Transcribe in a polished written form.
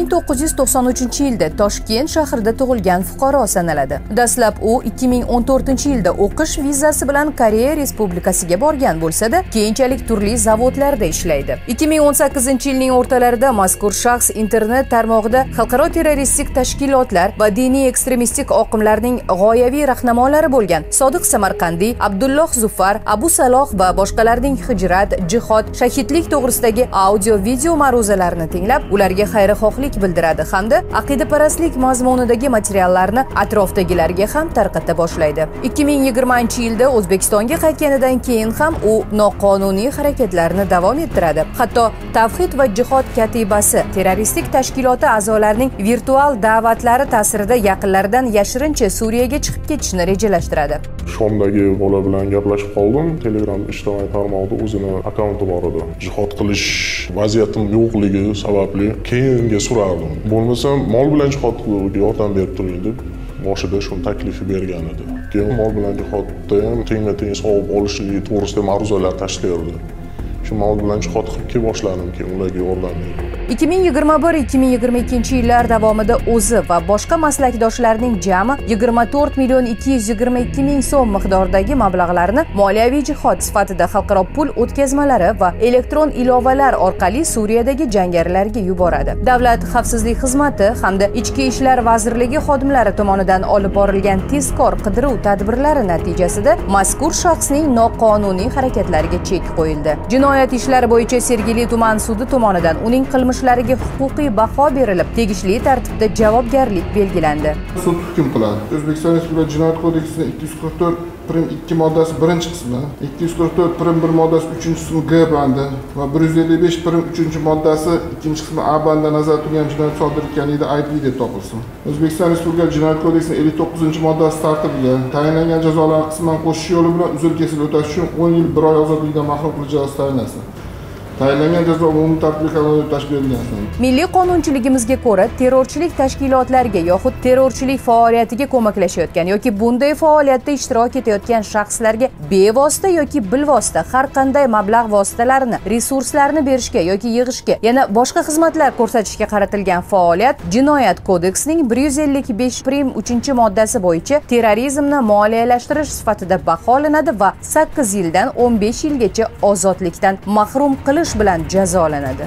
1993-yilda Toshkent shahrida tug'ilgan fuqaro sanaladi. Dastlab u 2014-yilda o'qish vizasi bilan Koreya Respublikasiga borgan bo'lsa-da, keyinchalik turli zavodlarda ishlaydi. 2018-yilning o'rtalarida mazkur shaxs internet tarmog'ida xalqaro terroristik tashkilotlar va diniy ekstremistik oqimlarning g'oyaviy rahnamolari bo'lgan Sodiq Samarqandiy, Abdulloh Zufar, Abu Saloh va boshqalarning hijrat, jihod, shahidlik to'g'risidagi audio-video ma'ruzalarini tinglab, ularga xayrixohlik bildiradi hamda aqidaparastlik mazmunidagi materiallarni atrofdagilarga ham tarqata boshlaydi. 2020-yilda O'zbekistonga qaytganidan keyin ham u noqonuniy harakatlarni davom ettiradi. Hatto Tavhid va Jihod katibasi terroristik tashkiloti a'zolarining virtual da'vatlari ta'sirida yaqinlaridan yashirincha Suriyaga chiqib ketishni rejalashtiradi. Shomdagi bola bilan gaplashib qoldim. Telegram ijtimoiy tarmog'ida o'zini akkaunti bor edi. Jihod qilish vaziyatim yo'qligi sababli keyinga surardim. Bo'lmasa mol bilan jihodga yordam berib turing deb boshida shuni taklifi bergan edi. Keyin mol bilan jihodda ham tengma-teng savob olishligi to'g'risida ma'ruzalar tashlaydi. Shu mol bilan jihod qilib boshladim, keyin ularga yordam berdim. 2021-2022 yillar davomida o'zi va boshqa maslakdoshlarining jami 24 222 ming so'm miqdoridagi mablag'larni moliyaviy jihod sifatida xalqaro pul o'tkazmalari va elektron ilovalar orqali Suriyadagi jangarilarga yuboradi. Davlat xavfsizlik xizmati hamda Ichki ishlar vazirligi xodimlari tomonidan olib borilgan tezkor qidiruv tadbirlari natijasida mazkur shaxsning noqonuniy harakatlariga chek qo'yildi. Jinoyat ishlari bo'yicha Sergeli tuman sudi tomonidan uning qilmishlariga huquqiy baho berilib, tegishli tartibda javobgarlik belgilandi. Sud hukm qiladi. O'zbekiston Respublikasi Jinoyat kodeksining 244 prim 2 moddasi 1-qismi, 244 prim 1 moddasi 3-qismi G bandi va 155 prim 3 moddasi 2-qismi A bandida nazarda tutilgan jinoyat sodir etganligida aybli deb topilsin. O'zbekiston Respublikasi Jinoyat kodeksining 59-moddasi tartibida tayinlangan jazolarni qisman qo'shish yo'li bilan uzil-kesil o'tash uchun 10 yil 1 oy ozodlikdan mahrum qilish jazosi tayinlansin. Tayinlangan jazo umumiy tartibli koloniyada o'tash belgilansin. Milliy qonunchiligimizga ko'ra, terrorchilik tashkilotlariga yoxud terrorchilik faoliyatiga ko'maklashayotgan yoki bunday faoliyatda ishtirok etayotgan shaxslarga bevosita yoki bilvosita har qanday mablag' vositalarini, resurslarni berishga yoki yig'ishga, yana boshqa xizmatlar ko'rsatishga qaratilgan faoliyat Jinoyat kodeksining 155 prim 3-moddasi bo'yicha terrorizmni moliyalashtirish sifatida baholanadi va 8 yildan 15 yilgacha ozodlikdan mahrum qilish bilan jazolanadi.